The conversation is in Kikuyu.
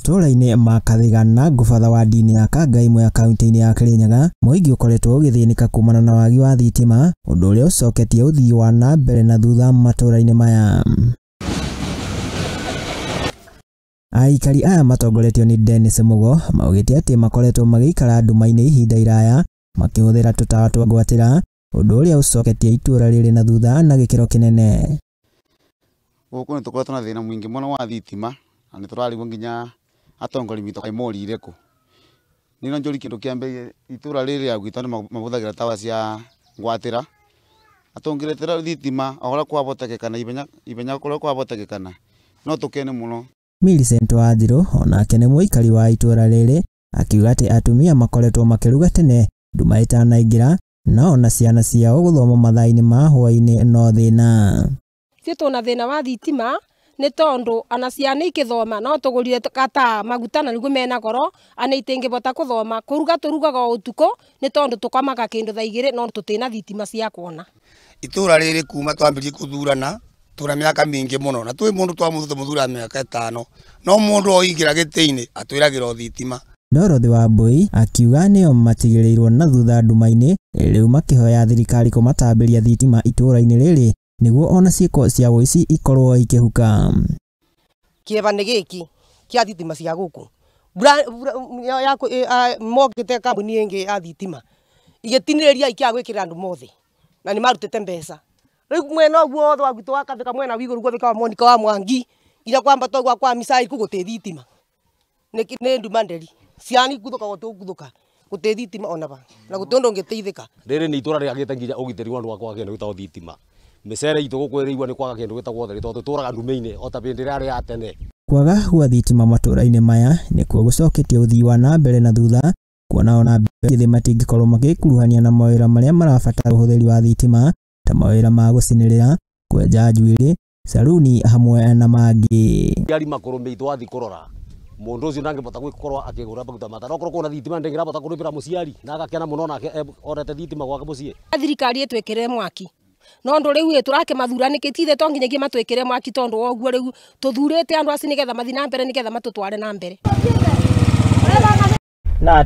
Matũũra-inĩ ma Kathiga na Ngũbatha wa ndini ya Kangai Mwea kaunti-inĩ ya Kirinyaga, mũingĩ ũkoretwo ũgĩthĩnĩka kumana na wagi wa thitima, ũndũ ũrĩa ũcoketie ũthii wa na mbere na thutha matũũra-inĩ maya. Aikari aya matongoretio nĩ Dennis Mugo maugĩte atĩ makoretwo magĩikara nduma-inĩ ihinda iraya makĩhũthĩra tũtawa twa ngwatĩra, ũndũ ũrĩa ũcoketie itũũra rĩrĩ na thutha na gĩkĩro kĩnene. Gũkũ nĩ tũkoretwo na thĩna mũingĩ mũno wa thitima na nĩ tũrarigwo nginya atongoria mitũ kaĩ morire kũ. Niĩ no njũrie kĩndũ kĩa mbere itũra rĩrĩ rĩa gwitũ andũ mahũthagĩra tawa cia ngwatĩra, atũngĩretera thitima o ũrĩa kwahotekekana ihenya ihenya ũrĩa kwahotekekana no tũkene mũno. Millicent Wanjiru onake nĩ mũikari wa itũũra rĩrĩ akiuga atĩ atumia makoretwo makĩruga tene nduma ĩtanaingĩra na ona ciana ciao gũthoma mathaa-inĩ ma hwaĩ-inĩ no thĩna. Ithuĩ twĩna thĩna wa thitima nĩ tondũ ona ciana ikĩthoma no tũgũrire gataa maguta na nĩguo mena goro ana itingĩbota kũthoma. Kũruga tũrugaga o ũtukũ nĩ tondũ tũkomaga kĩndũ thaa igĩrĩ no tũtina thitima cia kuona. Itũra rĩrĩ kuma twambĩrĩrie kũthurana tũra mĩaka mĩingĩ mũno na twĩ mũndũ twamũthuraga mĩaka ĩtano no mũndũ oingĩra gĩtĩ-inĩ atwĩragĩra o thitima. Dorothy Wambui akiuga nĩo matigĩrĩirwo na thutha nduma-inĩ rĩu makĩhoya thirikari kũmatambĩria thitima itũũra-inĩ rĩrĩ nĩguo ona ciĩko cia ũici ikorwo ikĩhuka. Kĩeva nĩ gĩkĩ kĩa thitima cia gũkũ mbura ya mokĩte kambuni ĩngĩ ya thitima igĩtinĩrĩria ikĩaga gwĩkĩrĩra andũ mothe na nĩ marutĩte mbeca. Rĩu mwena ũguo wothe wa gwitũ wa Kathika mwena wa igũrũ guothe kwa Monica wa Mwangi nginya kwambata ũguo kwa Misai kũ gũtĩ thitima nĩ nduma nderi ciana ikuthũka o tũkuthũka gũtĩ thitima ona ba na gũtĩ ũndũ ũngĩteithĩka. Rĩrĩ nĩ itũra rĩagĩte nginya ũgitĩri wa andũ wa kĩndũ gĩtagwo thitima. Mĩcere itũ gũkũ ĩrĩigua nĩ kwaga kĩndũ gĩtagwo ũtheri tondũ tũtũraga nduma-inĩ o ta hĩndĩ ĩrĩa yarĩ ya tene. Kwaga gwa thitima matũũra-inĩ maya nĩkuo gũcoketie ũthii wa na mbere na thutha, kuona ona mbeũ njĩthĩ matingĩkorwo magĩkuruhania na mawĩra marĩa marabatara ũhũthĩri wa thitima ta mawĩra ma gũcinĩrĩra, kwenja njuĩrĩ, saruni hamwe na mangĩ. Aciari makũrũmĩitwo wathiĩ kũrora mũndũ ũcio ndangĩbota gũkorwo akĩgũra maguta ma tawa. Okorwo kwĩna thitima ndĩngĩrabota kũrĩhĩra mũciari na agakena mũno nake onete thitima gwake mũciĩ. Thirikari ĩtwĩkĩrĩre mwaki no ndũ rĩu tũrakĩmathura nĩkĩ ti ithe to nginyagia matwĩkĩre mwaki tondũ wa ũguo rĩu tũthurĩte andũ acio nĩgetha mathiĩ na mbere nĩgetha matũtware na mbere. Na